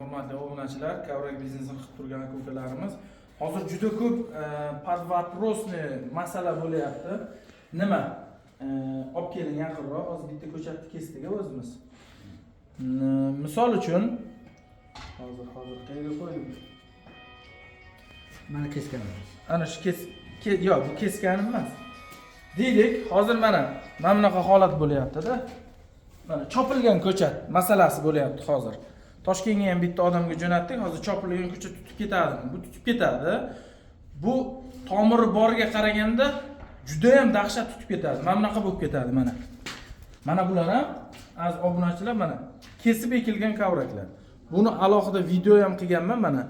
Hurmatli obunachilar, kovrak biznesini qilib turgan aka-ukalarimiz, hozir juda ko'p подвопросный masala bo'lyapti. Nima? Olib keling yaqinroq, hozir bitta ko'chatni kesdik o'zimiz. Misol uchun, hozir qayerga qo'ydim? Mana kesganimiz. Ana shu yo'q, bu keskanim emas. Deylik, hozir mana bunaqa holat bo'lyapti-da. Mana chopilgan ko'chat masalasi bo'lyapti hozir. Toshkentga ham bitta odamga jo'natdik, hozir chopilgan ko'chat tutib ketadimi? Bu tutib ketadi. Bu tomiri borga qaraganda juda ham dahshat tutib ketadi. Mana bunaqa bo'lib ketadi mana. Mana bular ham, aziz obunachilar, mana kesib ekilgan kovraklar. Buni alohida video ham qilganman mana.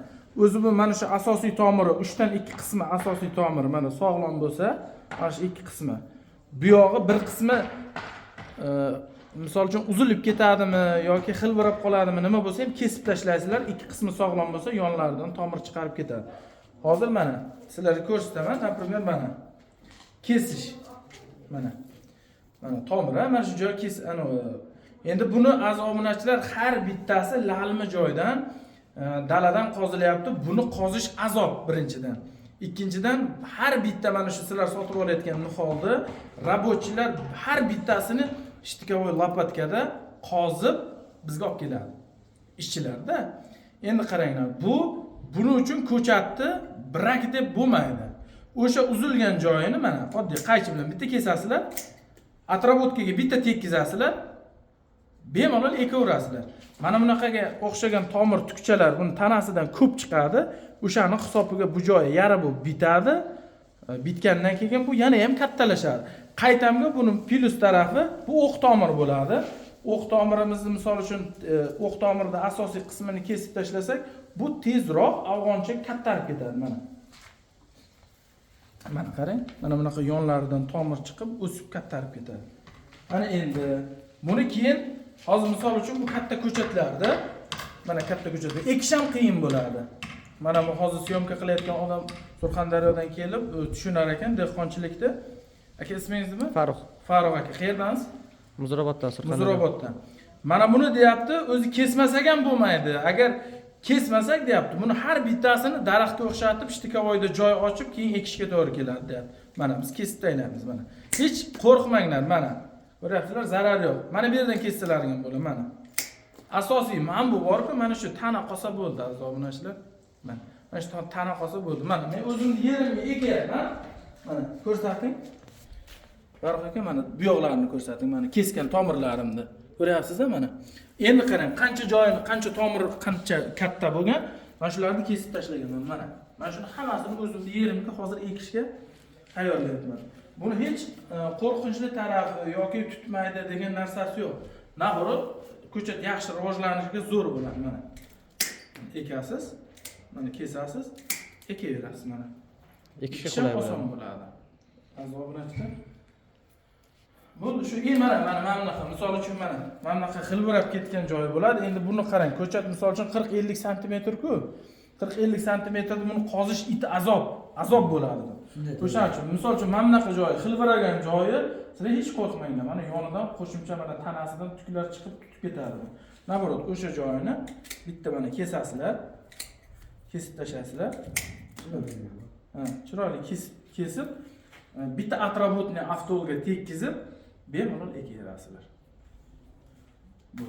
O'zi bu mana shu asosiy tomiri 3 dan 2 qismi, asosiy tomiri mana sog'lom bo'lsa, mana shu ikki qismi. Bu yog'i bir qismi misol uchun uzilib ketadimi yoki xilvirab qoladimi, nima bo'lsa ham kesib tashlaysizlar. Ikki qismi sog'lom bo'lsa, yonlaridan tomir chiqarib ketadi. Hozir mana sizlarga ko'rsataman, например, mana kesish. Mana. Mana tomir, ha, mana shu joy kes anavi. Endi buni, aziz obunachilar, har bittasi lalmi joydan, daladan qozilyapti. Buni qozish azob birinchidan. Ikkinchidan, har bitta mana shu sizlar sotib olayotgan niholni рабочий lar har bittasini штыковой лопатка da qozib bizga olib keladi. Ishchilarda. Endi qaranglar, bu buning uchun ko'chatni brak deb bo'lmaydi. O'sha uzilgan joyini mana oddiy qaychi bilan bitta kesasizlar, отработка ga bitta tekkizasizlar, bemalol ekaverasizlar. Mana bunaqaga o'xshagan tomir tukchalar buni tanasidan ko'p chiqadi. O'shani hisobiga bu joyi yara bo'lib bitadi. Bitgandan keyin bu yana ham kattalashadi. Qaytamga buni plyus tarafi, bu o'q tomir bo'ladi. O'q tomirimizni, misol uchun, o'q tomirni asosiy qismini kesib tashlasak, bu tezroq afg'oncha kattarib ketadi mana. Mana qarang, mana bunaqa yonlaridan tomir chiqib, o'sib kattarib ketadi. Mana endi buni keyin hozir, misol uchun, bu katta ko'chatlarda, mana katta ko'chatlar ekish ham qiyin bo'ladi. Mana bu hozir съёмка qilayotgan odam Surxondaryodan kelib, u tushunar ekan dehqonchilikda. Aka, ismingiz nima? Farruh. Farruh aka, qayerdansiz? Muzrabotdan, Surxondaryo. Muzrabotdan. Mana buni deyapti, o'zi kesmasak ham bo'lmaydi. Agar kesmasak, deyapti, buni har bittasini daraxtga o'xshatib, штыковой da joy ochib, keyin ekishga to'g'ri keladi, deyapti. Mana biz kesib taylaymiz mana. Hech qo'rqmanglar mana. Ko'ryapsizlar, zarar yo'q. Mana bu yerdan kessalaring ham bo'ladi mana. Asosiy mana bu bor-ku, mana shu tana qolsa bo'ldi, aziz obunachilar. Mana mana shu tana qolsa bo'ldi. Mana men o'zimni yerimga ekyapman. Mana ko'rsating. Farruh aka, mana bu yoqlarini ko'rsating, mana kesgan tomirlarimni. Ko'ryapsiz-a mana. Endi qarang, qancha joyini, qancha tomir, qancha katta bo'lgan, mana shularni kesib tashlaganman mana. Mana shuni hammasini o'zimni yerimga hozir ekishga tayyorlayapman. Buni hech qo'rqinchli tarafi yoki tutmaydi degan narsasi yo'q. Наоборот, ko'chat yaxshi rivojlanishiga zo'r bo'ladi mana. Ekasiz, mana kesasiz, ekaverasiz mana. Ekishga Ekish ham qulay oson bo'ladi. Bo'ladi. Aziz obunachilar. Bo'ldi shu mana bunaqa, misol uchun, mana bunaqa xilvirab ketgan joyi bo'ladi. Endi buni qarang, ko'chat, misol uchun, 40-50 santimetr-ku. 40-50 santimetrda buni qozish it azob, azob bo'ladi. Shunday. O'shaning uchun, misol uchun, mana bunaqa joyi, xilviragan joyi, sizlar hech qo'rqmanglar. Mana yonidan qo'shimcha mana tanasidan tuklar chiqib tutib ketadi. Наоборот, o'sha joyini bitta mana kesasizlar. Kesib tashlaysizlar. Ha, chiroyli kesib, kesib, bitta отработанный автол ga tekkizib, bemalol ekaverasizlar. Bu.